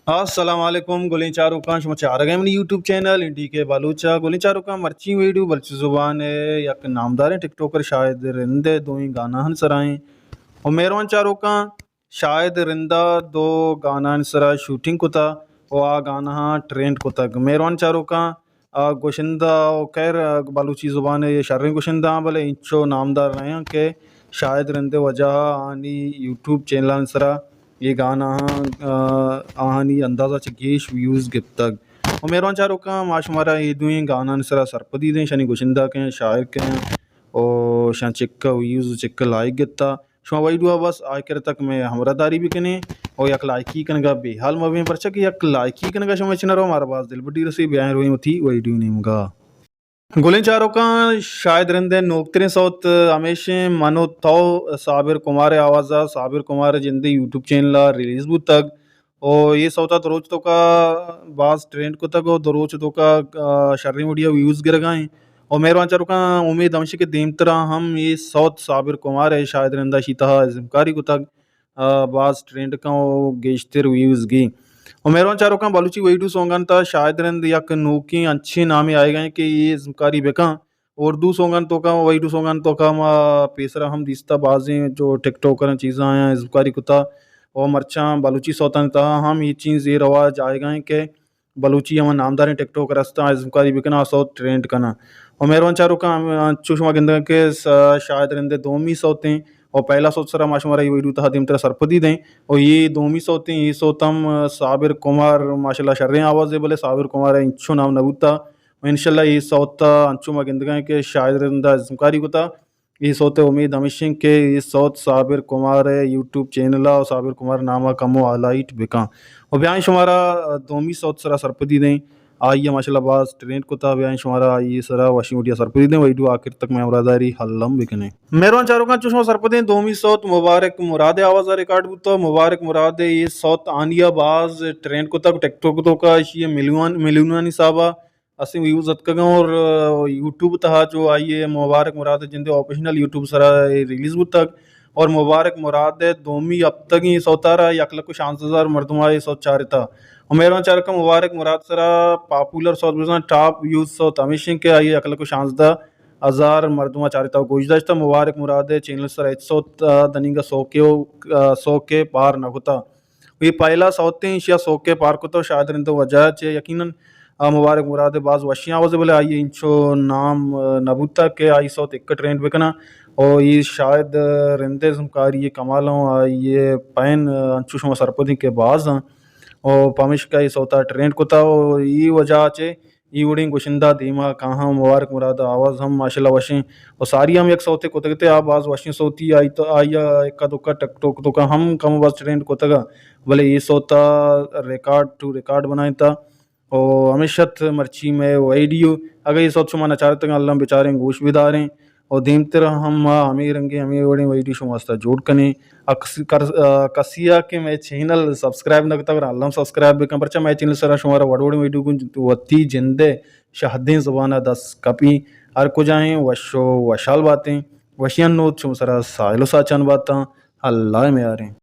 السلام علیکم گلیں چاروکاں، شما چارگ ءَ منی یوٹیوب چینل این ڈی کے بلوچ ءَ۔ گلیں چاروکاں، مرچی ویڈیو بلوچی زبان ءِ یک نامداریں ٹک ٹاکر شاہد رند ءِ دوئیں گاناں سرا ایں۔ و مہروان چاروکاں، شاہد رند ءَ دو گاناں سرا شوٹنگ کتا و آ گاناں ٹرینڈ کتگ۔ مہروان چاروکاں، آ، گشندہ و خیر، آ، بلوچی زبان ءِ شریں گشندہ آں، بلے انچو نامدار نہ آں کہ شاہد رند ءِ وجہ ءَ آہانی یوٹیوب چینلانی سرا اے گاناں، آ، آہانی اندازہ چہ گیش ویوز گپتگ۔ و مہروان چاروکاں، ما شمارا اے دوئیں گانانی سرا سرپدی دیں، شانی گشندہ کئے، شاعر کئے و شان چکہ ویوز و چکہ لائک گپتا۔ شما ویڈیو ءَ بس آخر تک مئے ہمراہ داری بکنیں و یک لائکی کنگا بے حال مبیں، پرچا کہ یک لائکی کنگا شمئے چنرو مارا باز دلبڈی رسی۔ بیائیں رویں وتی ویڈیو نیمگا۔ گلیں چاروکاں، شاہد رند ءِ نوکتریں سوت ہمیشیں من و تو، صابر کمار ءِ آواز ءَ، صابر کمار ءِ جند ءِ یوٹیوب چینل ءَ ریلیز بوتگ۔ و اے سوت ءَ دو روچ توکا باز ٹرینڈ کتگ و دو روچ توکا، آ، شریں وڑیا ویوز گرگا ایں۔ و مہروان چاروکاں، امید ہمشی کہ دیمترا ہم اے سوت صابر کمار ءِ شاہد رند ءَ اشی تہا ازمکاری کتگ، آ، باز ٹرینڈ کن و گیشتر ویوز گی۔ و مہروان چاروکاں، بلوچی ویڈیو سونگان تہا شاہد رند یک نوکیں انچیں نامے آئیگا ایں کہ اے ازمکاری بکن۔ اردو سونگان توکا، ویڈیو سونگان توکا ما پیسرا ہم دیستا، بازیں جو ٹک ٹاکر چیزاں آیاں ازمکاری کتا و مرچاں بلوچی سوتانی تہا ہم اے چیز، اے رواج آئیگا ایں کہ بلوچی ہما نامداریں ٹک ٹاکر ہستاں، ازمکاری بکناں، آ سوت ٹرینڈ کناں۔ و مہروان چاروکاں، ہم انچو شما گندگا کہ س-، شاہد رند ءِ دومی سوتیں و پہلا سوت سرا ما شمارا اے ویڈیو تہا دیمترا سرپدی دیں۔ و اے دومی سوتیں، اے سوت ہم صابر کمار، ماشاءاللہ شریں آوازے، بلے صابر کمار ءِ انچو نام نہ بوتا۔ و انشاءاللہ اے سوت ءَ انچو ما گندگا ایں کہ شاہد رند ءَ ازمکاری کتا۔ اے سوت ءِ امید ہمیش ایں کہ اے سوت صابر کمار ءِ یوٹیوب چینل ءَ و صابر کمار نام ءَ کمو ہائلائٹ بکن۔ و بیائیں شمارا دومی سوت سرا سرپدی دیں، آئی ءَ ماشاءاللہ باز ٹرینڈ کتا۔ بیائیں شمارا آئی سرا وشیں وڑیا سرپدی دیں، ویڈیو آخر تک مئے ہمراہ داری الم بکنیں۔ مہروان چاروکاں، چو شما سرپدیں، دومی سوت مبارک مراد ءِ آواز ءَ ریکارڈ بوتا۔ مبارک مراد ءِ اے سوت آنی ءَ باز ٹرینڈ کتا، ٹک ٹاک توکا اشی ءَ ملیون، ملیونانی حساب ءَ ہستیں ویوز اتکگاں اور، آ، یوٹیوب تہا جو آئی ءِ مبارک مراد ءِ جند ءِ آفیشنل یوٹیوب سرا اے ریلیز بوتگ اور مبارک مراد ءِ دومی ہپتگیں سوتارا یک لکھ و شانزدہ ہزار مردم آئی سوت چارتا۔ و مہروان چاروکاں، مبارک مراد سرا پاپولر سوت بزاں ٹاپ ویوز سوت ہمیش ایں کہ آئی یک لکھ و شانزدہ ہزار مردم چارتا و گوش داشتا۔ مبارک مراد ءِ چینل سرا ہچ سوت، آ، دنیگا سو کے و، آ، سو کے پار نہ کتا۔ اے پہلا سوت ایں، ایشی ءَ سو کے پار کتو، شاہد رند ءِ وجہ چہ یقیناً، آ، مبارک مراد ءِ باز وشیں آوازے، بلے آئی ءِ انچو نام، آ، نہ بوتا کہ آئی سوت ایک ٹرینڈ بکناں۔ او اے شاہد رند ءِ ازمکاری ءِ کمال اوں، آئی ءِ پین، آ، انچو شما سرپدیں کہ باز اں۔ او پمیشکا اے سوت ءَ ٹرینڈ کتا او اے وجہ چہ اے وڑیں گشندہ دیما کاہاں۔ مبارک مراد ءِ آواز ہم ماشاءاللہ وشیں۔ و ساری ہم یک سوتے کتگ تے، آ باز وشیں سوتی، آئی تو، آئی ءَ اکا دکا ٹک ٹوک توکا ہم کم و باز ٹرینڈ کتگ، بلے اے سوت ءَ ریکارڈ ٹو ریکارڈ بنائینتا۔ و ہمیش ات مرچی مئے ویڈیو۔ اگہ اے سوت شما نہ چارتگ، الم بچاریں، گوش بداریں۔ و دیمتر ہم ما ہمے رنگیں ہمے وڑیں ویڈیو شما واسطہ جوڑ کنیں۔ اکس-، کر-، آ، کسی ءَ کہ مئے چینل سبسکرائب نہ کتگ، الم سبسکرائب بکن، پرچہ مئے چینل سرا شمارا وڑ وڑیں ویڈیو گوں وتی جند ءِ شہدیں زبان ءَ دست کپی۔ ہر کجا ایں وش و وشحال باتیں۔ وشیانی نود شما سرا ساہیل و ساچان باتاں۔ اللہ ءِ میاریں۔